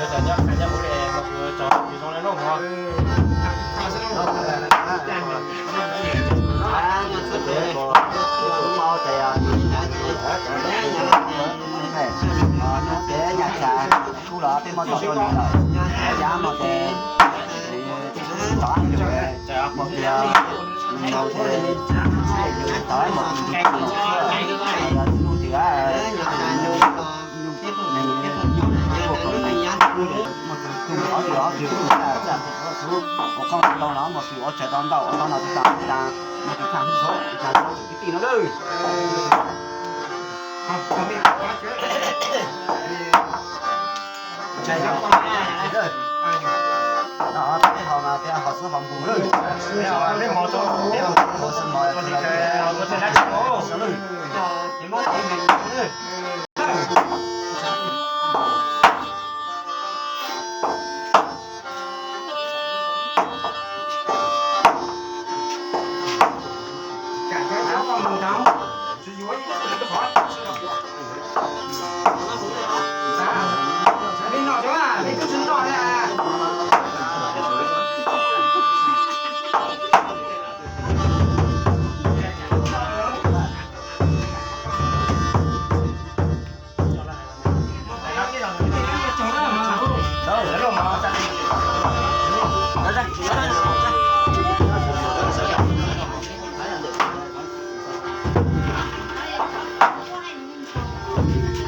Kuv los peb muab tso rau nws lawm, yav no ces nws twb tov ib lus, hais tias nws tov ib lus, nws twb tsis ua qhov twg los mus tus ua tshav tau ntau ua tau no tsis tas tsis tas, no tus tag tus xub tsis tas tus kwv tij no lawm. Peb ho mas peb ho xub ho npus lawm. Peb ho xub ho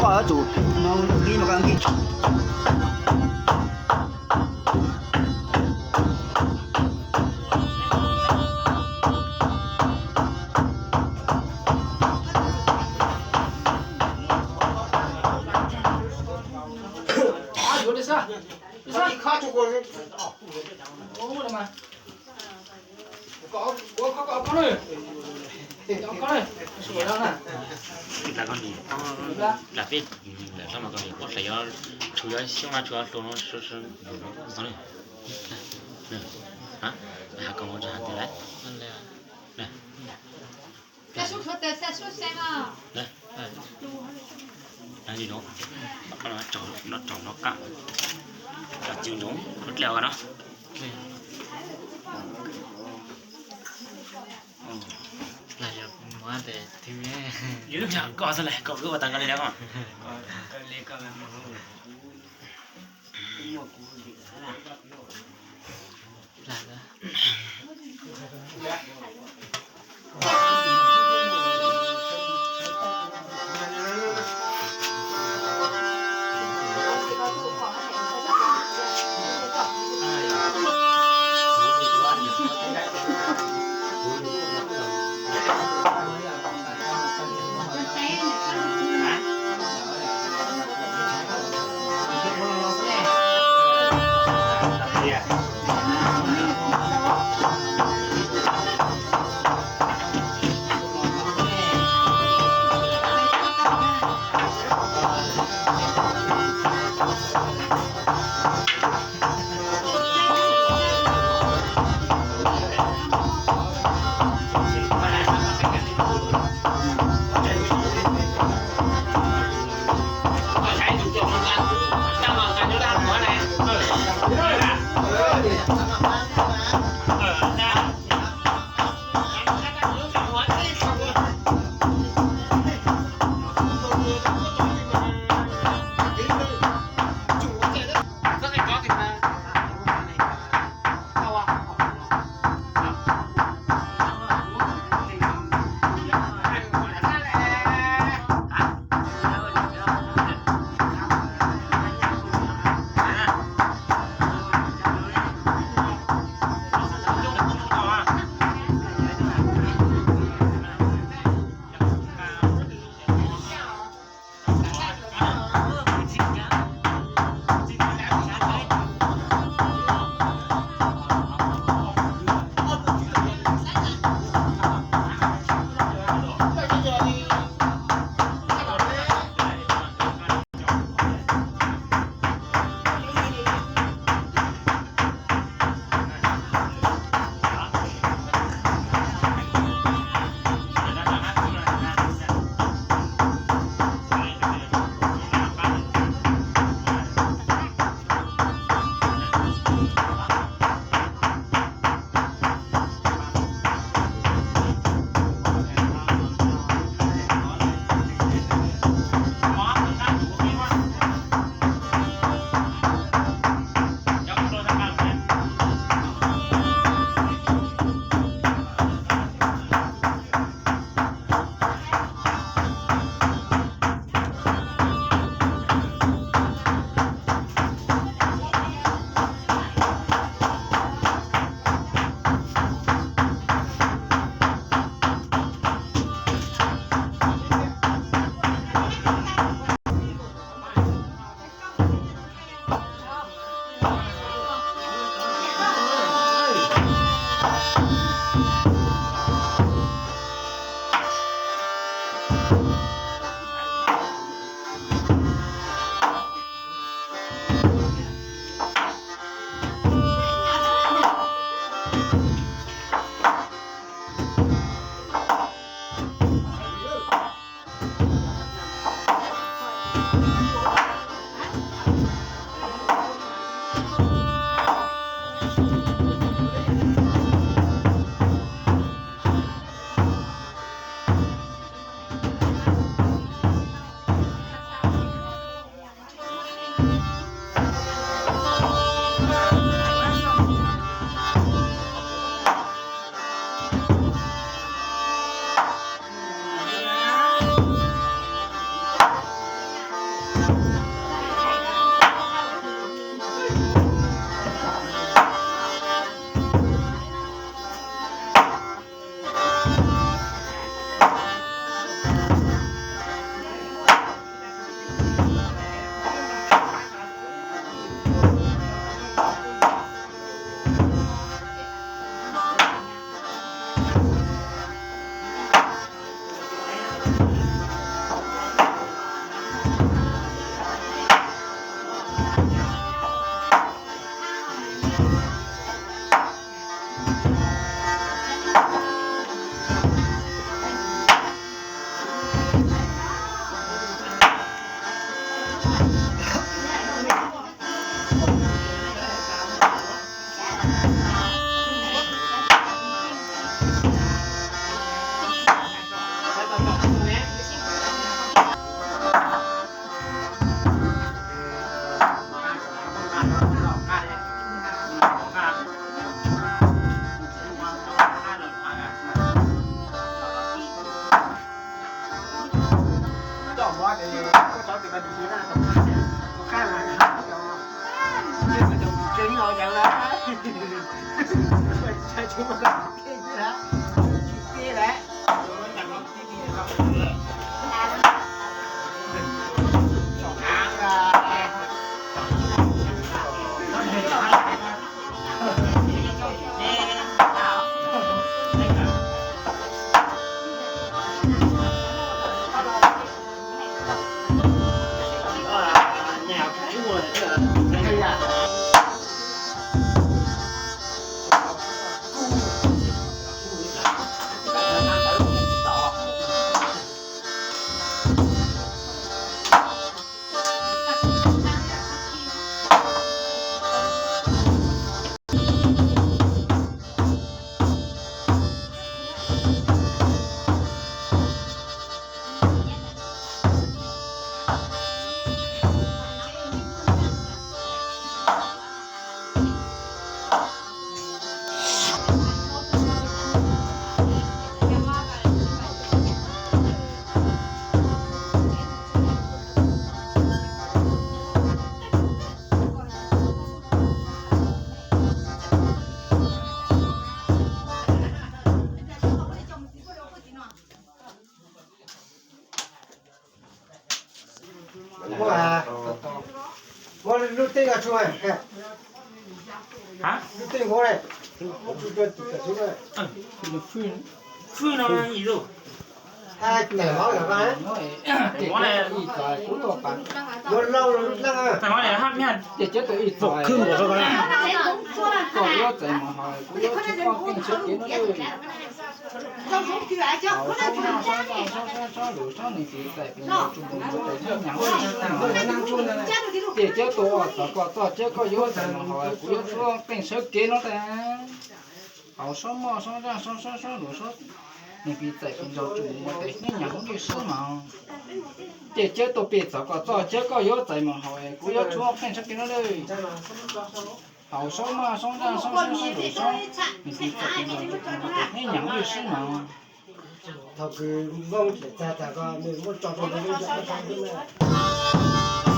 Koj yuav tsum mus nqi mas koj nqi. Lam peb lam hlob mas koj ua hlais yuav tshuav yuav xyoob no tshuav hluas no. Has koj mus rau has tias lawm. Li no, no tsaus no qab, cov txiv ntoo dlej no. Koj xwb las, koj wb ua tag nrho li na koj. Muab lub teb no tsuj, lub teb muab, muab tsuj rau tim tam su na. Hais tawm hov lawm, muab lauj lub dlej. Ces cov tus ib txhis khwb nkaus rau koj na. Koj yuav txais mus hauv, kuv yuav tsum koj keej sawv kev no. Tau sab noj sab zaj sab sab sab lus sab neeg tiv txais pes ntaus tsuj nkaus mus tes hnub nyav lub sib tag. Ces cov tus ob txhis koj txoj cawb koj yuav txais mus hauv, kuv yuav tsum koj keej sawv kev no tas. Hauv sab moj sab zaj sab sab sab lus sab neeg tiv txais pes ntaus tsuj nkaus mus tes hnub nyav lub sib moos. Ces cov tus peb txhis koj txoj cawb koj yuav txais mus hauv, kuv yuav tsum koj keej sawv kev no lawm. Hauv sab moj sab zaj sab sab sab lus sab neeg tiv txais pes ntaus tsuj nkaus mus tes hnub nyav lub sib moos. Thaum kws Nplooj tseem txais tas koj muab tso rau nws lub zog sab ntuj na.